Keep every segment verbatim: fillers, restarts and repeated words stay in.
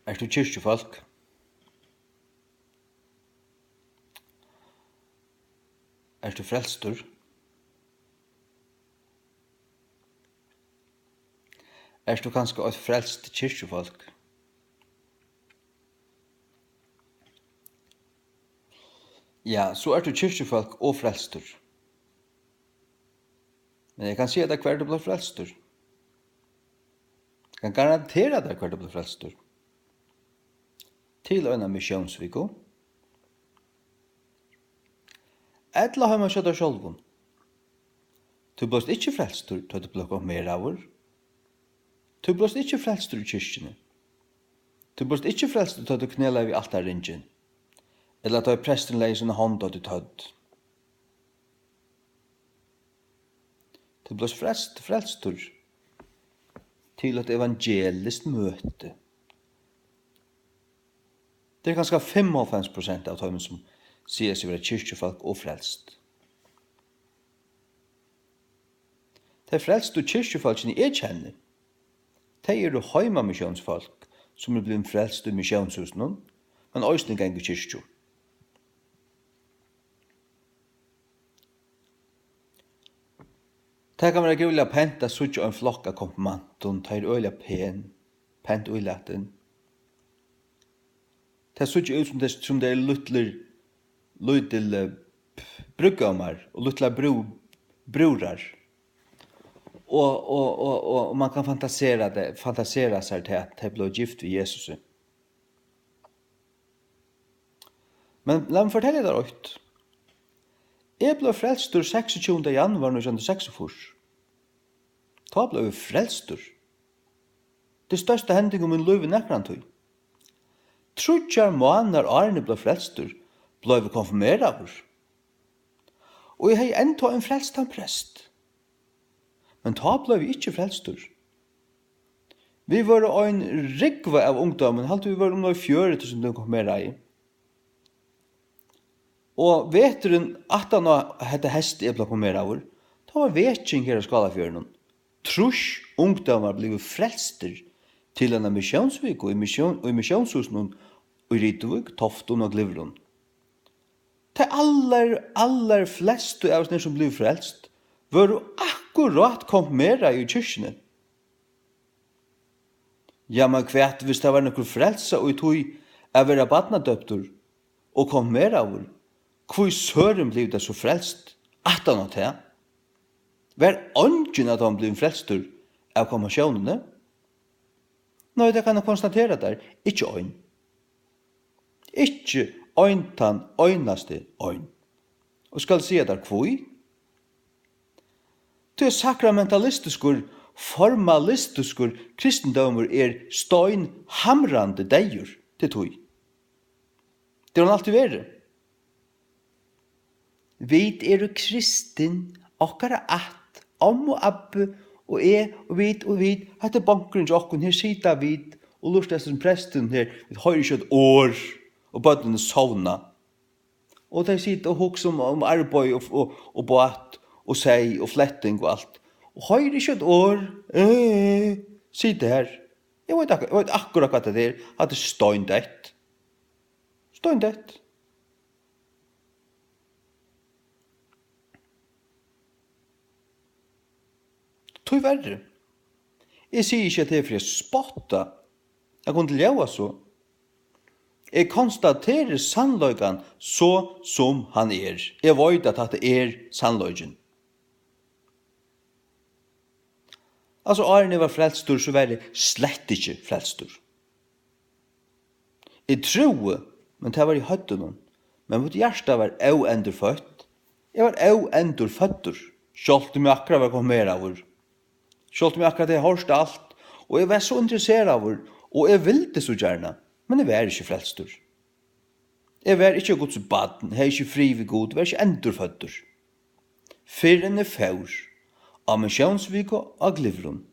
Ert tú kirkjufólk? Ert tú frelstur? Ert tú kanska eitt frelst kirkjufólk? Ja, so ert tú kirkjufólk og frelstur. Men eg kann siga tær, hvar tú bleiv frelstur. Eg kann garantera tær, hvar tú bleiv frelstur. Til eina missiónsviku. Ella heima hjá tær sjálvum. Tú bleivst ikki frelstur, tá tú bleiv konfirmeraður. Tú bleivst ikki frelstur í kirkjuni. Tú bleivst ikki frelstur, tá tú knelaði við altarringin. Ella tá ið presturin legði sína hond á títt høvd. Tú bleivst frelst, frelstur til eitt evangeliskt møti. Tað er kanska fimmoghálvfems prosent av teimum, sum siga seg vera kirkjufólk og frelst. Tey frelstu kirkjufólkini, eg kenni, tey eru heimamissiónsfólk, sum eru blivin frelst í missiónshúsinum, men eisini ganga í kirkju. Tað kann vera gúliga pent at síggja ein flokk av konfirmantum, tað er øgiliga pen, pent ílatin. Tað síggja út, sum tað, sum tað er lítlir, lítil, eh, brúðgómar og lítlar brú-, brúðrar. Og, og, og, og, og man kann fantasera tað, fantasera sær tað, at tey blivu gift við Jesusi. Men lat meg fortelja tær eitt. Eg bleiv frelstur seksogtjúgunda januar nítjan hundrað og seksogfýrs. Tá bleiv eg frelstur. Tað er størsta hending í mínum lívi nakrantíð. Tríggjar mánaðir áðrenn eg bleiv frelstur, bleiv eg konfirmeraður. Og eg hevði enntá ein frelstan prest. Men tá bleiv eg ikki frelstur. Vit vóru ein rúgva av ungdómum, haldi vit vóru umleið fjøruti, sum tú konfirmeraði. Og veturin aftan á hetta heystið eg bleiv konfirmeraður, tá var veking her á Skálafjørðinum. Trýss ungdómar blivu frelstir til eina missiónsviku í missión-, í missiónshúsinum í Rituvík, Toftum og Glyvrum. Tey allar, allar flestu av hesum, sum blivu frelst, vóru akkurát konfirmeraði í kirkjuni. Ja, men hvat, hvis tað var nøkur frelsa í tí at vera barnadøptur og konfirmeraður, hví søren blivu tey so frelst aftan á tað? Var eingin av teimum blivin frelstur av konfirmatiónini? Nei, tað kann eg konstatera tær, ikki ein. Ikki ein tann einasti ein. Og skal eg siga tær hví? Tí sakramentalistiskur, formalistiskur kristindómur er steinhamrandi deyður, tað er tí. Tað hevur hann altíð verið. Vit eru kristin, okkara ætt, omma og abbi og eg og vit og vit. Hatta er bonkurin hjá okkum. Her sita vit og lurta eftir prestinum her. Vit hoyra ikki eitt orð, og børnini sovna. Og tey sita og hugsa um, um arbeiði og, og, og bát og seyð og fletting og alt. Og hoyra ikki eitt orð. Eh, sita her. Eg veit ak-, eg veit akkurát hvat tað er. Hatta er steindeytt. Steindeytt. Tíverri. Eg sigi ikki, at tað er fyri at spotta, at kunna ljóða so. Eg konstateri sannleikan so, sum hann er. Eg veit, at hatta er sannleikin. Altso, áðrenn eg var frelstur, so var eg slett ikki frelstur. Eg trúði, men tað var í høvdinum. Men mítt hjarta var óendurføtt. Eg var óendurføddur, sjálvt um eg akkurát var konfirmeraður. Sjálvt um eg akkurát hevði hoyrt alt, og eg var so interesseraður, og eg vildi so gjarna, men eg var ikki frelstur. Eg var ikki Guds barn, hevði ikki frið við Gud, var ikki endurføddur. Fyrr enn eg fór á missiónsviku á Glyvrum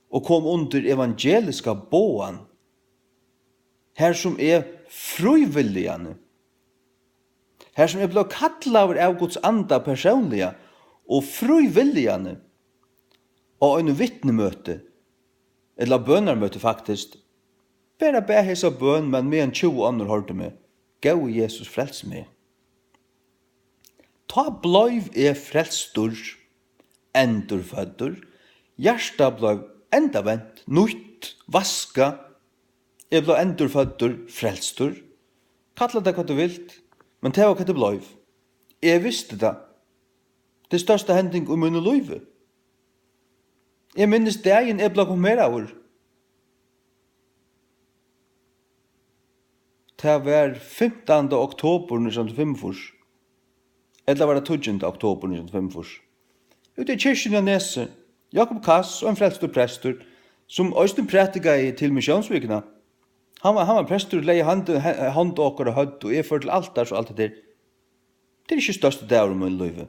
og kom undir evangeliska boðan, har sum eg frívilliga, har sum eg bleiv kallaður av Guds anda persónliga og frívilliga á einum vitnimøti, ella bønarmøti faktiskt, Bara bað hesa bøn, men meðan tjúgu onnur hoyrdu meg: Góði Jesus, frels meg. Tá bleiv eg frelstur, endurføddur, hjartað bleiv endavent, nýtt, vaskað. Eg bleiv endurføddur, frelstur. Kalla tað hvat tú vilt, men tað var hvat tað bleiv. Eg visti tað. Tað er størsta hending í mínum lívi. Eg minnist dagin, eg bleiv konfirmeraður. Tað var fimtanda oktobur nítjan hundrað og fimmogfýrs. Ella var tað tíggjunda oktobur nítjan hundrað og fimmogfýrs? Úti í kirkjuni á Nesi, Jakob Kass og ein frelstur prestur, sum eisini prædikaði til missiónsvikuna. Hann var, hann var prestur, legði hond, he-, hond á okkara høvd, og eg fór til altars og alt hetta her. Tað er ikki størsti dagur í mínum lívi.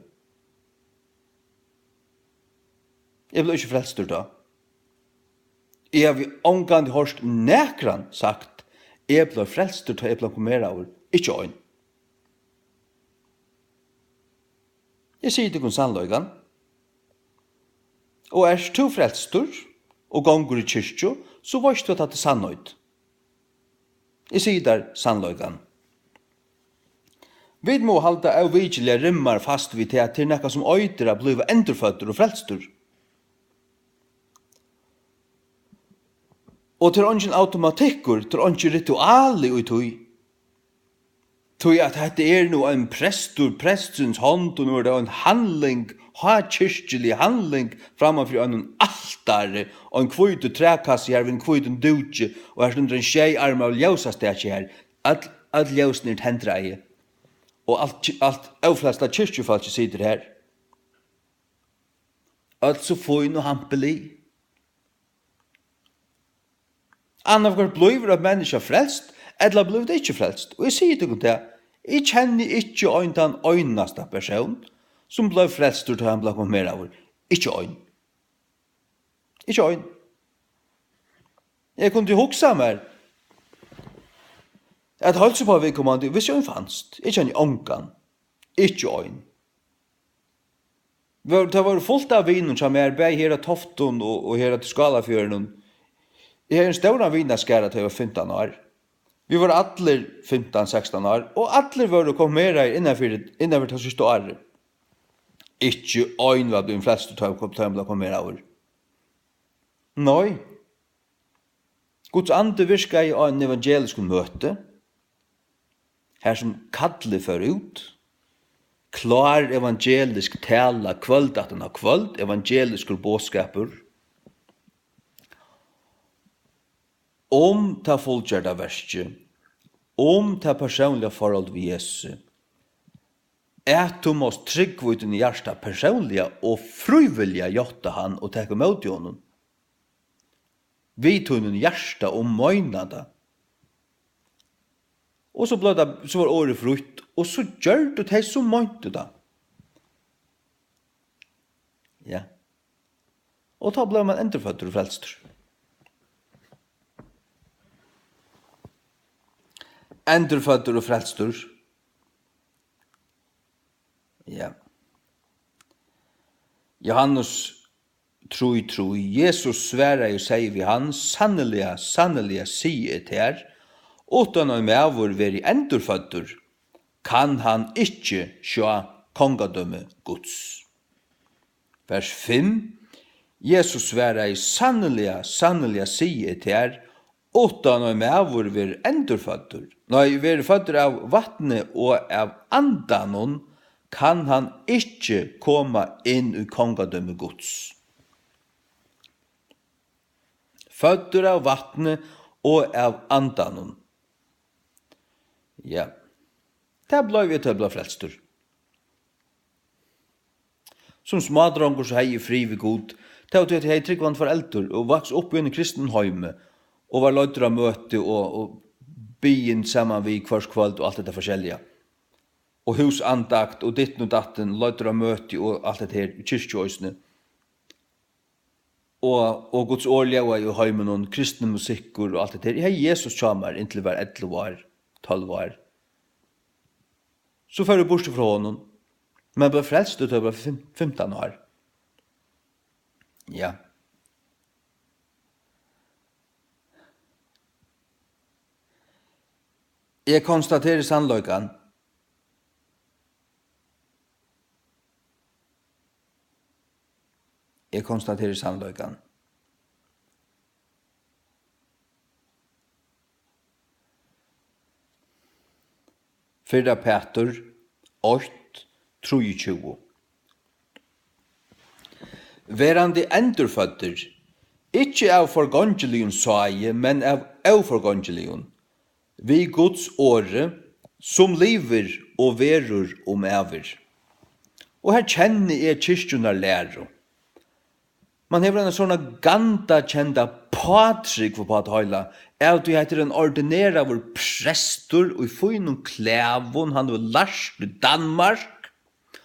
Eg bleiv ikki frelstur tá. Eg havi ongantíð hoyrt nakran sagt: Eg bleiv frelstur, tá eg bleiv konfirmeraður. Ikki ein. Eg sigi tykkum sannleikan. Og ert tú frelstur og gongur í kirkju, so veitst tú, at hatta er sannheit. Eg sigi tær sannleikan. Vit mugu halda óvikiliga rimmar fast við tað, at tað er nakað, sum eitur at blíva endurføddur og frelstur. Og tað er eingin automatikkur, tað er einki ritual í tí. Tí at hetta er nú ein prestur, prestsins hond, og nú er tað ein handling, hákirkjulig handling, framman fyri einum altari, ein hvítur trækassi her við einum hvítum dúki, og her stendur ein sjeyarmaður ljósastaki her. Øll, øll ljósini eru tendraði, og alt ki-, alt ófrelsta kirkjufólkið situr her. Øll so fín og hampilig. Annaðhvørt blívur eitt menniskja frelst, ella blívur tað ikki frelst. Og eg sigi tykkum tað, eg kenni ikki ein, tann einasta persón, sum bleiv frelstur, tá hann bleiv konfirmeraður. Ikki ein. Ikki ein. Eg kundi hugsað mær at heilsa upp á viðkomandi, hvis ein fanst. Eg kenni ongan. Ikki ein. Vóru, tað vóru fult av vinum hjá mær, bæði her á Toftum og, og her á Skálafjørðinum. Eg hevði ein stóran vinaskara, tá eg var fimtan ár. Vit vóru allir fimtan, sekstan ár, og allir vóru konfirmeraðir innanfyri, innanfyri tað síðsta árið. Ikki ein var blivin frelstur, tá eg kom, tá eg bleiv konfirmeraður. Nei. Guds andi virkaði á einum evangeliskum møti, har sum kallið fór út, klár evangelisk tala kvøld aftan á kvøld, evangeliskur boðskapur um tað fullgjørda verkið, um tað persónliga forhold við Jesu, at tú mást trúgva í tínum hjarta persónliga og frívilliga játta hann og taka ímóti honum við tínum hjarta og meina tað. Og so bleiv tað, so var orðið frítt, og so gjørdu tey, sum meintu tað. Ja. Og tá bleiv mann endurføddur og frelstur. Endurføddur og frelstur. Ja. Johannes trý trý. Jesus svaraði og segði við hann: Sanniliga, sanniliga, sigi eg tær, uttan ein maður verði endurføddur, kann hann ikki sjá kongadømi Guds. Vers fimm. Jesus svaraði: Sanniliga, sanniliga, sigi eg tær, uttan ein maður verður endurføddur, nei, verður føddur av vatni og av Andanum, kann hann ikki koma inn í kongadømi Guds. Føddur av vatni og av Andanum. Ja. Tað bleiv eg, tá eg bleiv frelstur. Sum smádrongur, so hevði eg frið við Gud. Tað var tí, at eg hevði trúgvandi foreldur og vaks upp í einum kristnum heimi og var leiddur á møti og, og biðin saman við hvørt kvøld og alt hetta forskelliga. Og húsandakt og ditten og datten, leiddur á møti og alt hetta her, í kirkju eisini. Og, og Guds orð ljóðaði í heiminum, kristnur musikkur og alt hetta her. Eg hevði Jesus hjá mær inntil eg var ellivu ár, tólv ár. So fór eg burtur frá honum, men bleiv frelstur, tá eg var fim-, fimtan ár. Ja. Eg konstateri sannleikan. Eg konstateri sannleikan. Fyrra Pætur eitt, trýogtjúgu. Verandi endurføddir, ikki av forgongiligum sái, men av óforgongiligum, við Guds orði, sum livir og verður um ævir. Og her kenni eg kirkjunnar læru. Man hevur eina sovorðna gandakenda pátrúgv upp á tað heila, av tí hetta er ein ordineraður prestur í fínum klæðum, hann hevur lært í Danmark,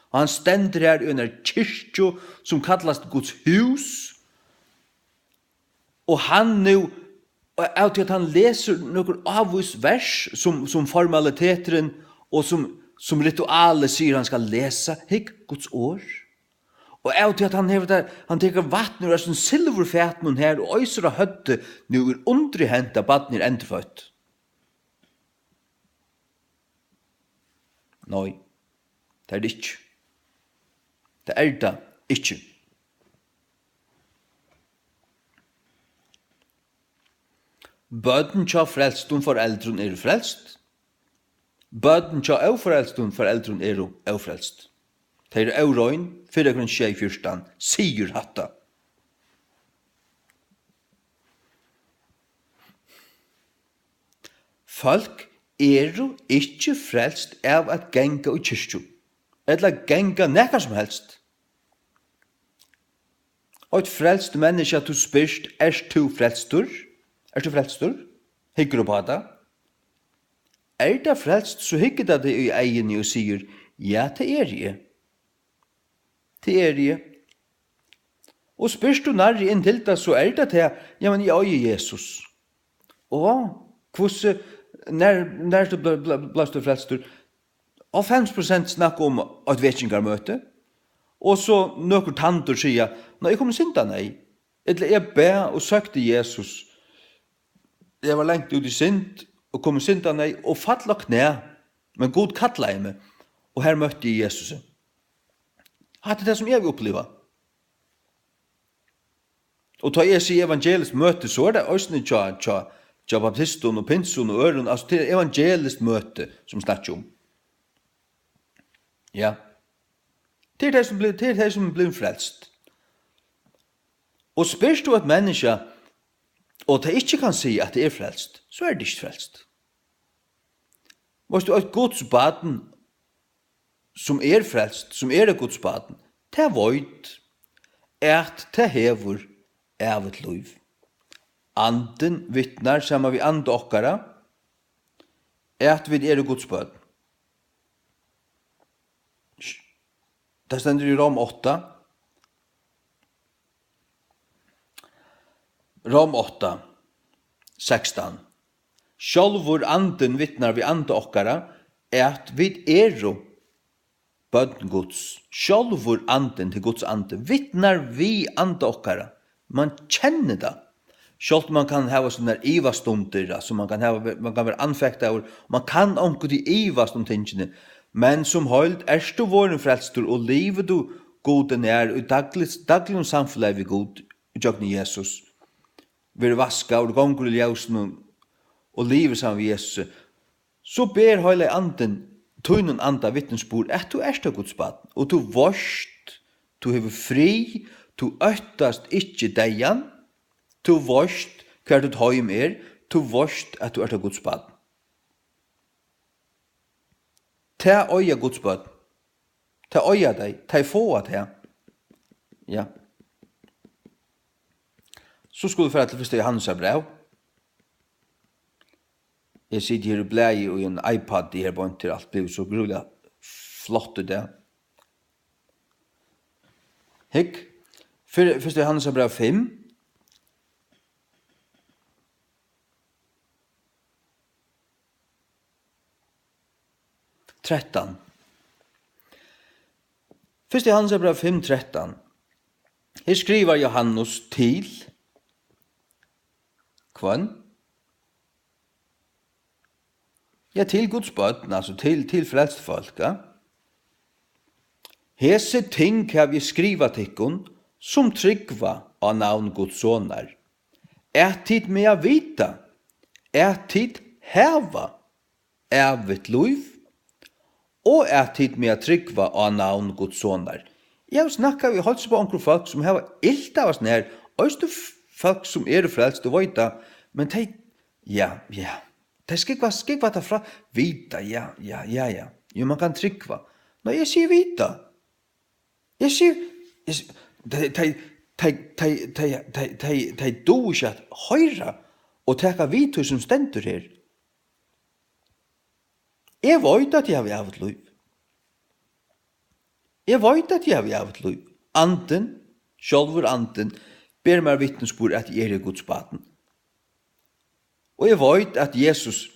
og hann stendur her í einari kirkju, sum kallast Guds hús, og hann nú, og av tí at hann lesur nøkur ávís vers, sum, sum formaliteturin og sum, sum ritualið sigur, hann skal lesa, hygg, Guds orð. Og av tí at hann hevur tað, hann tekur vatn úr hesum silvurfatinum her og oysir á høvdið, nú er undrið hent, at barnið er endurføtt. Nei, tað er tað ikki. Tað er tað ikki. Børn hjá frelstum foreldrum eru frelst. Børn hjá ófrelstum foreldrum eru ófrelst. Tey eru órein, fyrra Korint sjey fjúrtan sigur hatta. Fólk eru ikki frelst av at ganga í kirkju, ella ganga nakað sum helst. Eitt frelst menniskja, tú spyrst, ert tú frelstur? Ert tú frelstur? Hyggur upp á tað. Er tað frelst, so hyggur tað teg í eyguni og sigur, ja, tað eri eg. Tað eri eg. Og spyrst tú nærri inn til tað, so er tað tað, ja, men eg eigi Jesus. Og hvussu, nær, nær tú ble-, ble-, bleivst tú frelstur? Og hálvfems prosent snakka um eitt vekingarmøti, og so nøkur tandur siga, nei, eg kom í syndaneyð. Ella eg bað og søkti Jesus. Eg var langt út í synd og kom í syndaneyð og fall á knæ, men Gud kallaði meg, og har møtti eg Jesusi. Hatta er tað, sum eg havi upplivað. Og tá eg sigi evangeliskt møti, so er tað eisini hjá, hjá, hjá baptistum og pinsum og øðrum, altso, tað er evangeliskt møti, sum snakki um. Ja. Tað er tey, sum bli-, tað er tey, sum er blivin frelst. Og spyrst tú eitt menniskja, og tað ikki kann siga, at tað er frelst, so er tað ikki frelst. Veitst tú, eitt Guds barn, sum er frelst, sum er eitt Guds barn, tað veit, at tað hevur ævigt lív. Andin vitnar saman við anda okkara, at vit eru Guds børn. Tað stendur í Rom átta. Rom átta, sekstan. Sjálvur Andin vitnar við anda okkara, at vit eru børn Guds. Sjálvur Andin, til Guds Andi, vitnar við anda okkara. Man kennir tað. Sjálvt man kann hava sínar ivastundir, altso, man kann hava, man kann vera anfektaður, man kann onkuntíð ivast um tingini, men sum heild ert tú vorðin frelstur og livir tú Gudi nær í dagligt, dagligum samfelagi við Gud ígjøgnum Jesus, verður vaskaður, gongur í ljósinum og livir saman við Jesusi, so ber Heilagi Andin tínum anda vitnisburð, at tú ert eitt Guds barn, og tú veitst, tú hevur frið, tú óttast ikki deyðan, tú veitst, hvar títt heim er, tú veitst, at tú ert eitt Guds barn. Tað eiga Guds børn. Tað eiga tey. Tey fáa tað. Ja. So skulu vit fara til fyrsta Jóhannesar bræv. Eg siti her og blaði í ein iPad, eg her beint, er alt blivið so grúliga flott í dag. Hygg, fyr-, fyrsta Jóhannesar bræv fimm. Trettan. Fyrsta Jóhannesar bræv fimm trettan. Her skrivar Jóhannes til hvønn? Ja, til Guds børn, altso til, til frelst fólk, ja. Hesi ting havi eg skrivað tykkum, sum trúgva á navn Guds sonar, at tit mega vita, at tit hava ævigt lív, og at tit mega trúgva á navn Guds sonar. Eg havi snakkað við, heilsað upp á onkra fólk, sum hava ilt av at snara, eisini f-, fólk, sum eru frelst og veita, men tey, ja, ja, tey skúgva, skúgva tað frá, vita, ja, ja, ja, ja. Jú, man kann trúgva. Nei, eg sigi vita. Eg sigi, eg si-, tey, tey, tey duga ikki at hoyra og taka við tí sum stendur her. Eg veit, at eg havi ævigt lív. Eg veit, at eg havi ævigt lív. Andin, sjálvur Andin, ber mær vitnisburð, at eg eri Guds barn. Og eg veit, at Jesus,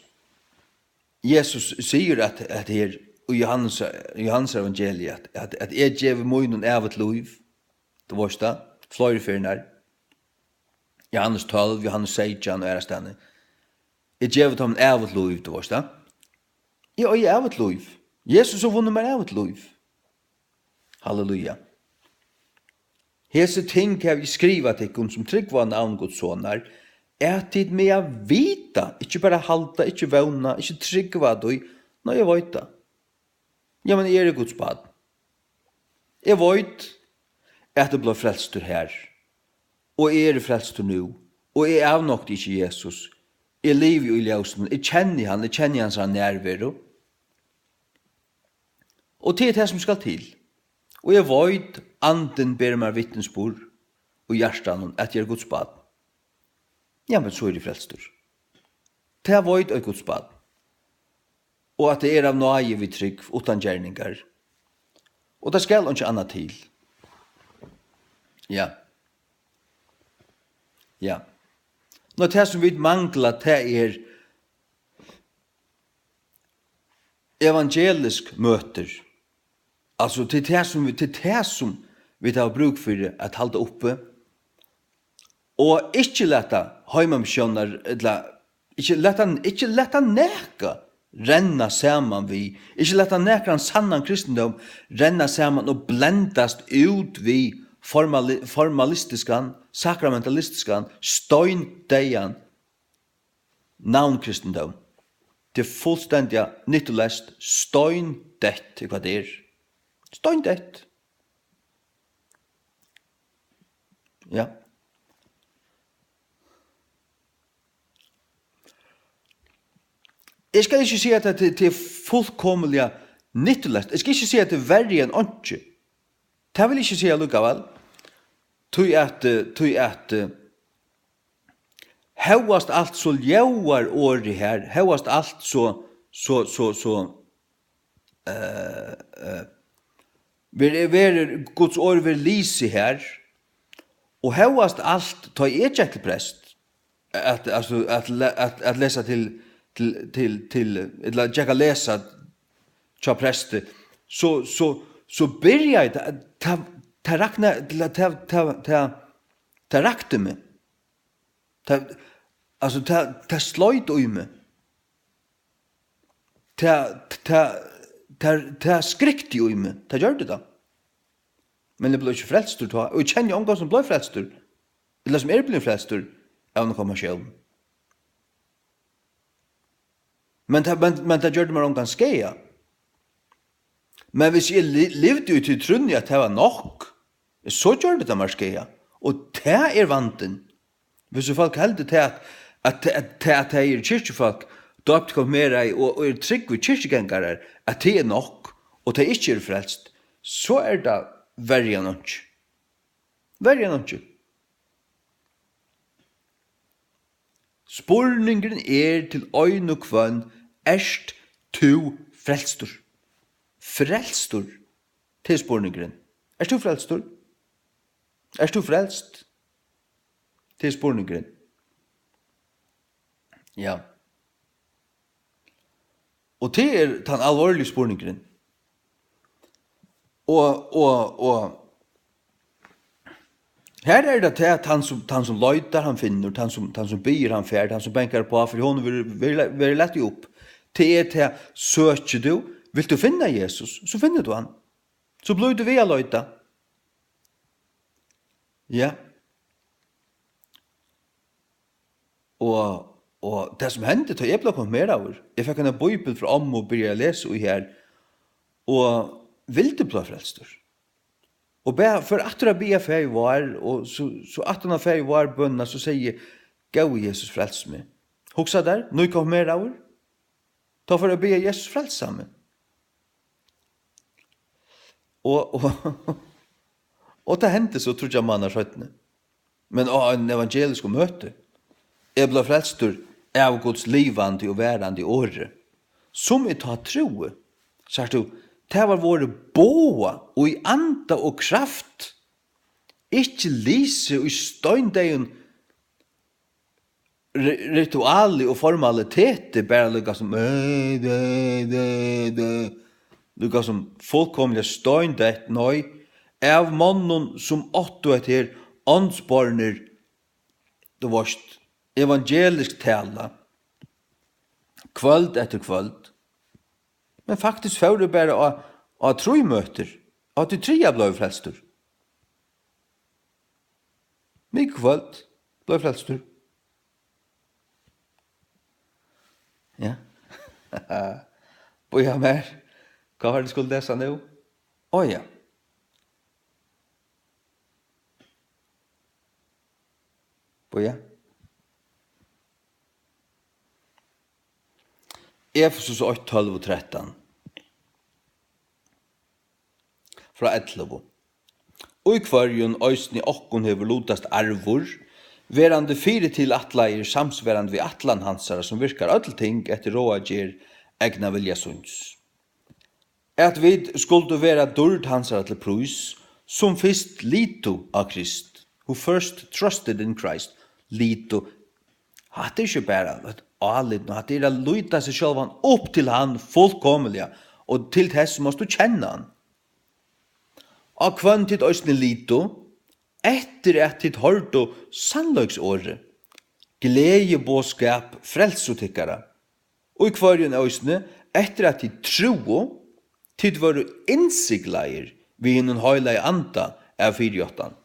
Jesus sigur, at, at her í Johannes, Johannes evangeliet, at, at, at eg gevi mínum ævigt lív. Tú veist tað, fleiri ferðir. Johannes tólv, Johannes seytjan og aðrastaðni. Eg gevi teimum ævigt lív, tú veist tað. Eg eigi ævigt lív. Jesus hevur vunnið mær ævigt lív. Halleluja. Hesi ting havi eg skrivað tykkum, sum trúgva á navn Guds sonar, at tit mega vita, ikki bara halda, ikki vóna, ikki trúgva tí. Nei, eg veit tað. Ja, men eg eri Guds barn. Eg veit, at eg bleiv frelstur har. Og eg eri frelstur nú. Og eg avnokti ikki Jesus. Eg livi í ljósinum. Eg kenni hann, eg kenni hansara nærveru. Og tað er tað, sum skal til. Og eg veit, Andin ber mær vitnisburð í hjartanum, at eg eri Guds barn. Ja, men so eri eg frelstur. Tað veit eitt Guds barn. Og at tað er av náði við trúgv, uttan gerningar. Og tað skal einki annað til. Ja. Ja. Nú, tað, sum vit mangla, tað er evangelisk møtir. Altso, tað er tað, sum vit, tað er tað, sum vit hava brúk fyri at halda uppi. Og ikki lata heimamissiónar, ella ikki lata, ikki lata nakað renna saman við, ikki lata nakran sannan kristindóm renna saman og blendast út við formali-, formalistiskan, sakramentalistiskan, steindeyðan navnkristindóm. Tað er fullstendiga nyttuleyst, steindeytt er, hvat tað er. Steindeytt. Ja. Eg skal ikki siga, at tað, tað er fullkomiliga nyttuleyst. Eg skal ikki siga, at tað er verri enn einki. Tað vil eg ikki siga allíkavæl. Tí at, eh, tí at, eh, hóast alt so ljóðar orðið her, hóast alt so, so, so, so, eh, eh, ver-, verður Guds orð verður lisið her, og hóast alt, tá eg gekk til prest, at, altso, at le-, at, at lesa til, til, til, til, ella gekk at lesa hjá presti, so, so, so byrjaði tað, tað, tað rakna-, tað, tað, tað, tað rakti meg. Tað, altso, tað, tað sleit í meg. Tað, tað, tað, tað skríkti í meg. Tað gjørdi tað. Men eg bleiv ikki frelstur tá, og eg kenni ongan, sum bleiv frelstur, ella sum er blivin frelstur av einum konfirmatión. Men tað, men, men tað gjørdi mær ongan skaða. Men hvis eg li-, livdi í tí trúnni, at tað var nokk, so gjørdi tað mær skaða. Og tað er vandin. Hvis fólk heldur tað, at, at, at, at, at tey eru kirkjufólk, døpt, konfirmerað og, og eru trúgvir kirkjugangarar, at tað er nokk, og tey ikki eru frelst, so er tað verri enn einki. Verri enn einki. Spurningurin er til ein og hvønn: Ert tú frelstur? Frelstur? Tað er spurningurin. Ert tú frelstur? Ert tú frelst? Tað er spurningurin. Ja. Og tað er tann alvorligi spurningurin. Og, og, og her er tað tað, at tann sum, tann sum leitar, hann finnur, tann sum, tann sum biður, hann fær, tann sum bankar uppá, fyri honum verður, verður, verður latið upp. Tað er tað, søkir tú, vilt tú finna Jesus, so finnur tú hann. So blívur tú við at leita. Ja. Og, og tað, sum hendi, tá eg bleiv konfirmeraður, eg fekk eina bíbel frá ommu og byrjaði at lesa í har, og vildi blíva frelstur. Og bað, fór aftur at biðja Faðir vár, og so, so aftan á Faðir vár bønina, so segði eg: "Góði Jesus, frels meg." Hugsa tær, nýkonfirmeraður, tá fór eg at biðja Jesus frelsa meg. Og, og, og tað hendi so tríggjar mánaðir seinni. Men á einum evangeliskum møti. Eg bleiv frelstur av Guds livandi og varandi orði, sum eg tá trúði. Sært tú, tað var vorðið boðað í anda og kraft. Ikki lisið í steindeyðum ri-, rituali og formaliteti, bara líka sum, eh, dø, dø, dø, líka sum fullkomiliga steindeytt, nei, av monnum, sum áttu hetta her ándbornir, tú veist, evangelisk tala, kvøld eftir kvøld. Men faktiskt fór eg bara á, á trý møtir, á tí triðja bleiv eg frelstur. Mikukvøld, bleiv frelstur. Ja. Bíða mær. Hvat var tað, eg skuldi lesa nú? Á ja. Bíða. Efesus eitt, tólv og trettan. Frá ellivu. Í hvørjum eisini okkum hevur lutast arvur, verandi fyritilætlaður samsvarandi við ætlan hansara, sum virkar øll ting eftir ráðagerð egna vilja síns. At vit skuldu vera dýrd hansara til prís, sum fyrst litu á Krist, who first trusted in Christ, litu. Hatta er ikki bara eitt álit, men hatta er at líta seg sjálvan upp til hann fullkomiliga, og til tess mást tú kenna hann. Á hvønn tit eisini litu, eftir at tit hoyrdu sannleiksorðið, gleðiboðskap frelsu tykkara, í hvørjum eisini, eftir at tit trúðu, tit vóru innsiglaðir við hinum heilaga anda av fyrijáttan.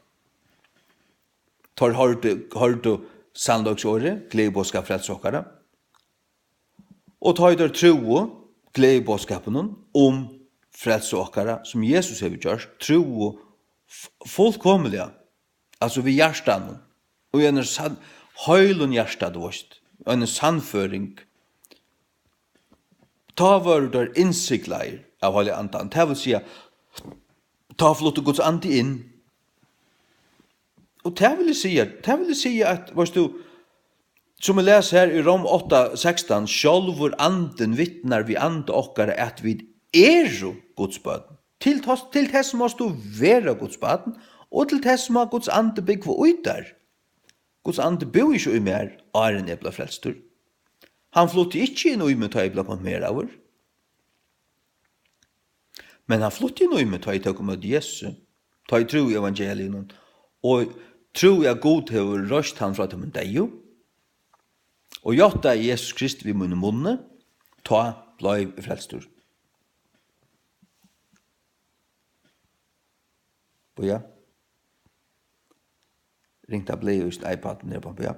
Teir hoyrdu, hoyrdu sannleiksorðið, gleðiboðskap frelsu okkara. Og tá ið teir trúðu gleðiboðskapinum um frelsu okkara, sum Jesus hevur gjørt, trúðu f-, fullkomiliga, altso við hjartanum, og í einum sann-, heilum hjarta, tú veist, einum sannføring, tá vóru teir innsiglaðir av Heilaga Andanum. Tað vil siga, tá flutti Guds andi inn. Og tað vil eg siga, tað vil eg siga at, veist tú, sum eg les her í Rom átta sekstan, sjálvur Andin vitnar við anda okkara at vit eru Guds børn. Til tess, til tess mást tú vera Guds barn, og til tess má Guds andi búgva í tær. Guds andi búði ikki í mær, áðrenn eg bleiv frelstur. Hann flutti ikki inn í meg, tá eg bleiv konfirmeraður. Men hann flutti inn í meg, tá eg tók ímóti Jesu, tá eg trúði evangeliinum, og trúði, at Gud hevur reist hann frá teimum deyðu, og játtaði Jesus Krist við mínum munni, tá bleiv eg frelstur. Bíða. Ringt at blíva í iPadin her, bíða.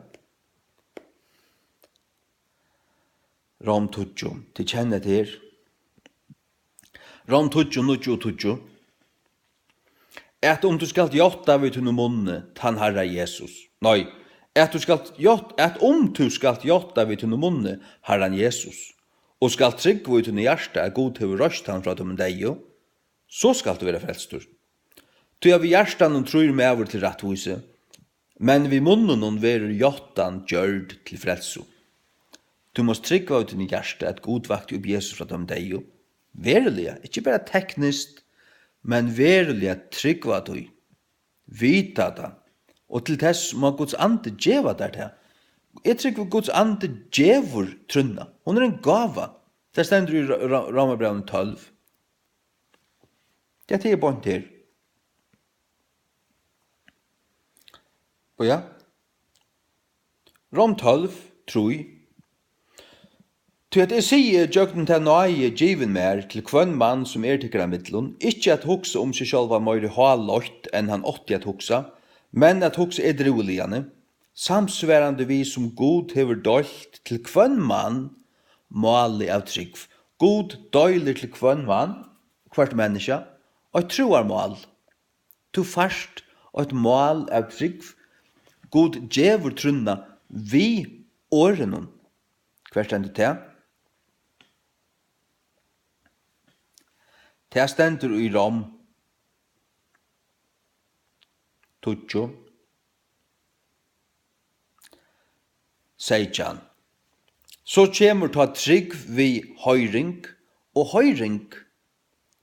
Rom tíggju. Tit kenna hetta her. Rom tíggju, níggju og tíggju. At um tú skalt játta við tínum munni tann Harra Jesus. Nei, at tú skalt játt-, at um tú skalt játta við tínum munni Harran Jesus, og skalt trúgva í tínum hjarta, at Gud hevur reist hann frá teimum deyðu, so skalt tú vera frelstur. Tí at við hjartanum trýr maður til rættvísi, men við munninum verður játtan gjørd til frelsu. Tú mást trúgva í tínum hjarta, at Gud vakti upp Jesus frá teimum deyðu. Veruliga, ikki bara tekniskt, men veruliga trúgva tí. Vita tað. Og til tess má Guds andi geva tær tað. Eg trúgvi, Guds andi gevur trúnna. Hon er ein gáva. Tað stendur í Ró-, Ró-, Rómarbrævinum tólv. Ja, tað er beint her. Og ja. Rom tólv, trý. Tí at eg sigi gjøgnum ta náði givin mær til hvønn mann, sum er tykkara millum, ikki at hugsa um seg sjálvan meiri háloytt, enn hann átti at hugsa, men at hugsa edrúiliga, samsvarandi við sum Gud hevur deilt til hvønn mann málið av trúgv. Gud deilir til hvønn mann, hvørt menniskja, eitt trúarmál. Tú fært eitt mál av trúgv. Gud gevur trúnna við orðinum. Hvar stendur tað? Tað stendur í Rom tíggju, seytjan. So kemur tá trúgv við hoyring, og hoyring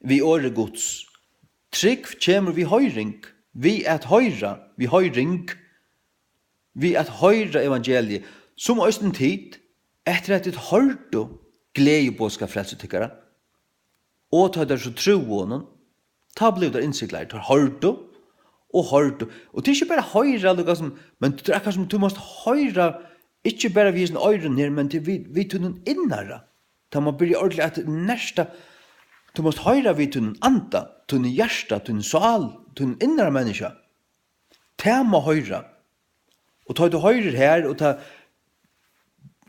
við orði Guds. Trúgv kemur við hoyring, við at hoyra, við hoyring, við at hoyra evangeliið, sum eisini tit, eftir at tit hoyrdu gleðiboðskap frelsu tykkara, og tá teir so trúðu honum, tá blivu teir innsiglaðir. Teir hoyrdu og hoyrdu. Og tað er ikki bara at hoyra, líka sum, men tað er akkurát sum tú mást hoyra, ikki bara við hesum oyrum her, men til við, við tínum innara. Tá man byrjar ordiliga at nerta, tú mást hoyra við tínum anda, tínum hjarta, tínum sál, tínum innara menniskja. Tað má hoyra. Og tá tú hoyrir her, og tá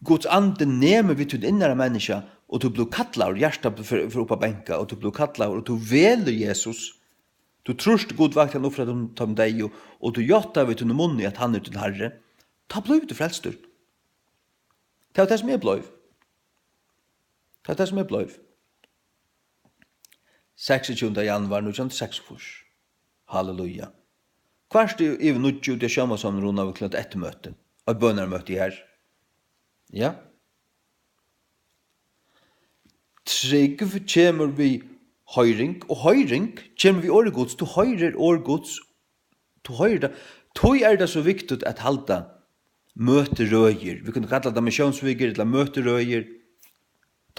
Guds andi nemur við títt innara menniskja, og tú blívur kallaður, hjartað fer, fer upp at banka, og tú blívur kallaður, og tú velur Jesus, tú trýrt Gud vakti hann upp frá teimum, teimum deyðu, og tú játtar við tínum munni, at hann er tín Harri, tá blívur tú frelstur. Tað var tað, sum eg bleiv. Tað er tað, sum eg bleiv. Seksogtjúgunda januar nítjan hundrað og seksogfýrs. Halleluja. Kvart í, yvir níggju úti á sjónvarpsrúnna við klokkan eitt møti. Eitt bønarmøti her. Ja. Trúgv kemur við hoyring, og hoyring kemur við orði Guds. Tú hoyrir orð Guds, tú hoyrir tað. Tí er tað so viktigt at halda møtirøðir. Vit kunnu kalla tað missiónsvikur ella møtirøðir.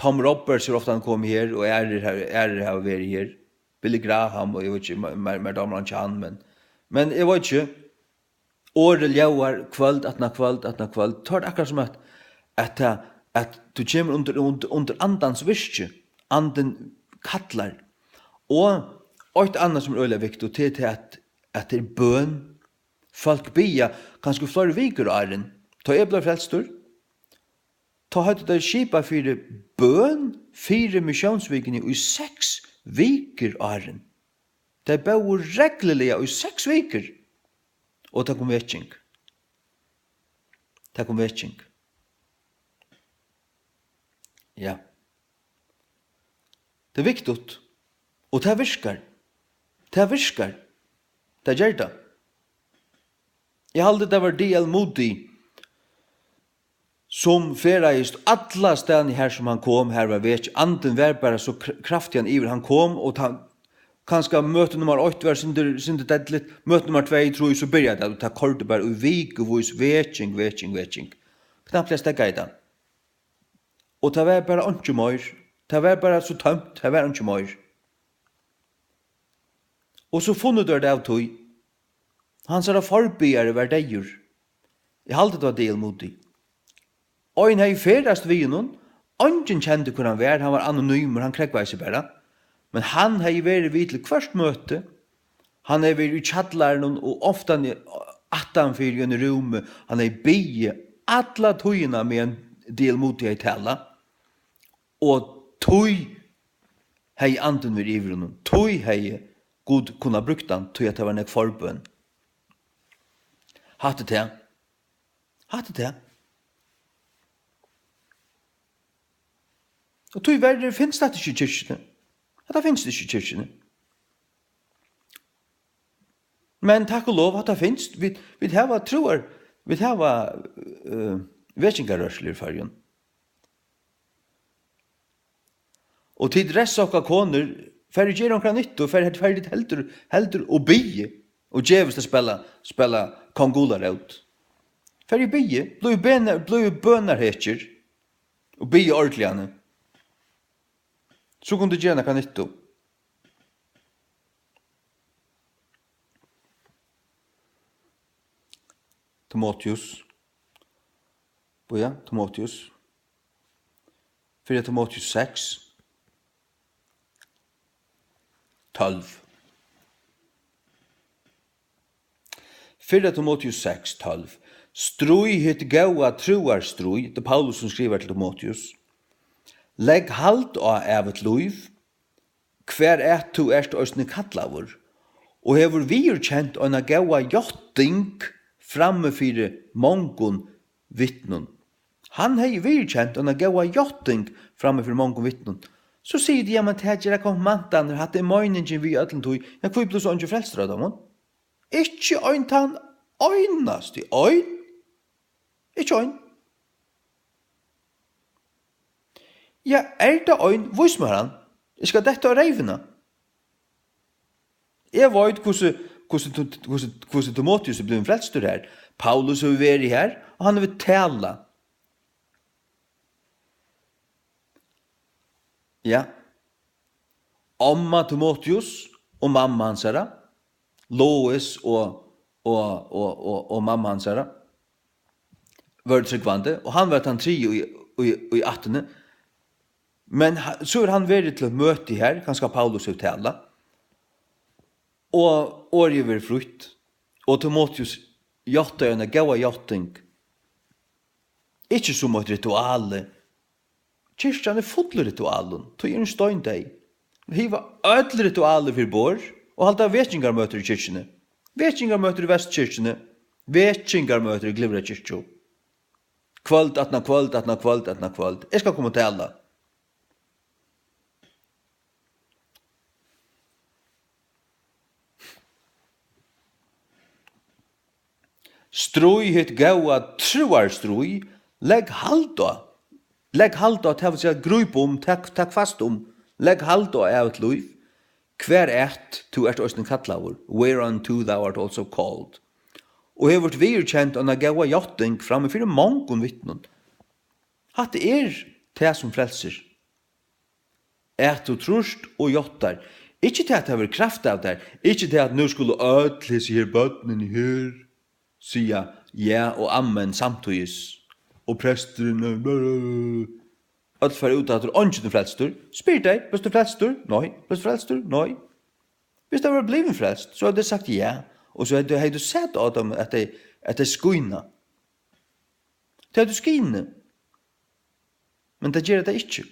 Tom Roberts er ofta komið her, og aðrir har-, aðrir hava verið her. Billy Graham, og eg veit ikki, mær, mær, mær dámar hann ikki hann, men, men eg veit ikki. Orðið ljóðar kvøld aftan á kvøld aftan á kvøld. Tá er tað akkurát sum at, at tað, at tú kemur undir, undir, undir andans virki. Andin kallar. Og eitt annað sum er øgiliga viktigt, tað er tað at, at tað er bøn. Fólk biðja kanska í fleiri vikur áðrenn. Tá eg bleiv frelstur, tá høvdu tey skipað fyri bøn fyri missiónsvikuni í seks vikur áðrenn. Tey bóðu regluliga í seks vikur. Og tað kom vekking. Tað kom vekking. Ja. Tað er viktigt. Og tað virkar. Tað virkar. Tað ger tað. Eg haldi, tað var D L Moody, sum ferðaðist allastaðni har sum hann kom, har var vekj. Andin var bara so kr-, kraftigan yvir. Hann kom, og tá, kanska møti nummar eitt var sindur, sindur deyðligt, møti nummar tvey, trý, so byrjaði tað, og tað koyrdi bara í vikuvís, vekjing, vekjing, vekjing. Knappliga steðgaði tað. Og tað var bara einki meir. Tað var bara so tómt, tað var einki meir. Og so funnu teir tað av tí. Hansara forbiðari var deyður. Eg haldi, tað var D L Moody. Ein hevði ferðast við honum. Eingin kendi, hvør hann var. Hann var anonymur, hann krógvaði seg bara. Men hann hevði verið við til hvørt møti. Hann hevði verið í kjallaranum og ofta aftanfyri í einum rúmi. Hann hevði biðið alla tíðina, meðan D L Moody hevði talað. Og tí hevði andin verið yvir honum. Tí hevði Gud kunnað brúkt hann, tí at tað var nógv forbøn. Hatta er tað. Hatta er tað. Og tíverri finst hatta ikki í kirkjuni. Hatta finst ikki í kirkjuni. Men takk og lov, hatta finst. Vit, vit hava trúar, vit hava, eh, vekingarrørslur í Føroyum. Og tit ressa okkara konur, farið og gerið onkra nyttu, farið, farið tit heldur, heldur og biðið, og gevist at spæla, spæla kong Gularót. Farið og biðið, blívið bønar-, blívið bønarhetjur, og biðið ordiliga. So kunnu tit gera nakra nyttu. Timoteus. Bíða, Timoteus. Fyrra Timoteus seks, tólv. Fyrra Timoteus seks, tólv. Stríð hitt góða trúarstríð, tað er Paulus, sum skrivar til Timoteus. Legg hald á ævigt lív, hvar at tú ert eisini kallaður, og hevur viðurkent eina góða játting frammi fyri mongum vitnum. Hann hevði viðurkent eina góða játting frammi fyri mongum vitnum. So sigur tú, ja, men tað gera konfirmantarnir, hatta er meiningin við øllum tí. Ja, hví blívur so eingin frelstur av teimum? Ikki ein tann einasti, ein? Ikki ein. Ja, er tað ein? Vís mær hann. Eg skal detta á reyvina. Eg veit, hvussu, hvussu, hvussu, hvussu Timoteus er blivin frelstur her. Paulus hevur verið her, og hann hevur talað. Ja. Omma Timoteus og mamma hansara, Lois og, og, og, og, og mamma hansara, vóru trúgvandi, og hann var tann triði í, í, í ættini. Men ha-, so hevur hann verið til eitt møti her, kanska Paulus hevur talað, og orðið verður frítt, og Timoteus játtaði eina góða játting, ikki sum eitt ritual. Kirkjan er full av ritualum, tí er hon steindeyð. Vit hiva øll ritualini fyri borð og halda vekingarmøtir í kirkjuni. Vekingarmøtir í Vesturkirkjuni, vekingarmøtir í Glyvra kirkju. Kvøld aftan á kvøld aftan á kvøld aftan á kvøld. Eg skal koma og tala. Stríð hitt góða trúarstríð, legg hald á. Legg hald á, tað vil siga, gríp um, tak, tak fast um. Legg hald á ævigt lív, hvar at tú ert eisini kallaður, whereunto thou art also called. Og hevur viðurkent eina góða játting frammi fyri mongum vitnum. Hatta er tað, sum frelsir. At tú trýrt og játtar. Ikki tað, at tað verður kravt av tær. Ikki tað, at nú skulu øll hesi her børnini her siga ja og amen samtíðis. Og presturin, øll fara út aftur, eingin er frelstur. Spyr tey, "Bleivst tú frelstur?" "Nei." "Bleivst tú frelstur?" "Nei." Viss tey vóru blivin frelst, so høvdu tey sagt ja. Og so høvdu, høvdu tú sæð á teimum, at tey, at tey skína. Tey høvdu skinið. Men tað gera tey ikki.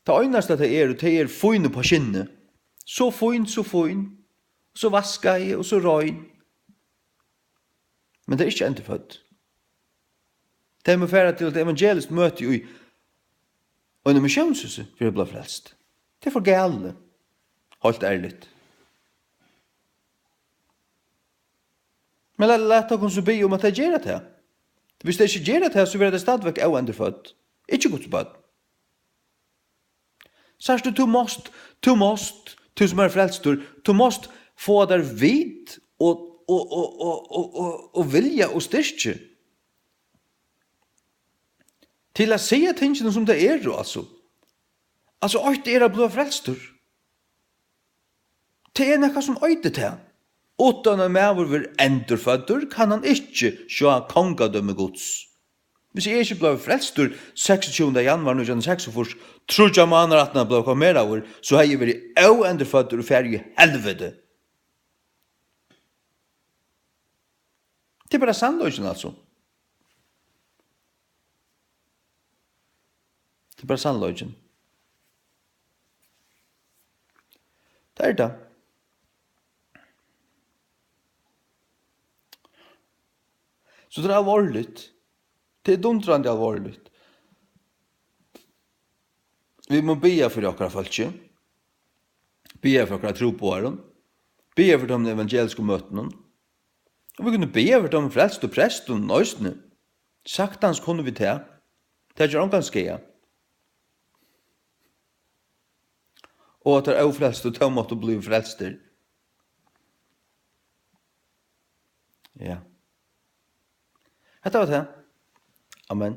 Tað einasta tey eru, tey eru fín upp á skinnið. So fín, so fín. So vaskaði og so rein. Men tey eru ikki endurfødd. Tey mugu fara til eitt evangeliskt møti í einum missiónshúsi fyri at blíva frelst. Tað er for galið. Heilt ærligt. Men lat, lat okkum so biðja um, at tey gera tað. Viss tey ikki gera tað, so verða tey stadigvæk óendurfødd. Ikki Guds børn. Sært tú, tú mást, tú mást, tú sum ert frelstur, tú mást fáa tær vit og, og, og vilja og styrki til at siga tingini, sum tey eru, altso. Altso, eitt er at blíva frelstur. Tað er nakað, sum eitur tað. Uttan ein maður verður endurføddur, kann hann ikki sjá kongadømi Guds. Viss eg ikki bleiv frelstur seksogtjúgunda januar nítjan hundrað og seksogfýrs, tríggjar mánaðir aftan at bleiv konfirmeraður, so hevði eg verið óendurføddur og farið í helviti. Tað er bara sannleikin, altso. Tað er bara sannleikin. Tað er tað. So tað er alvorligt. Tað er dundrandi alvorligt. Vit mugu biðja fyri okkara fólki. Biðja fyri okkara trúboðarum. Biðja fyri teimum evangelisku møtunum. Og vit kunnu biðja fyri teimum frelstu prestunum eisini. Saktans kunnu vit tað. Tað ger ongan skaða. Og at teir ófrelstu, teir máttu blíva frelstir. Ja. Hetta var tað. Amen.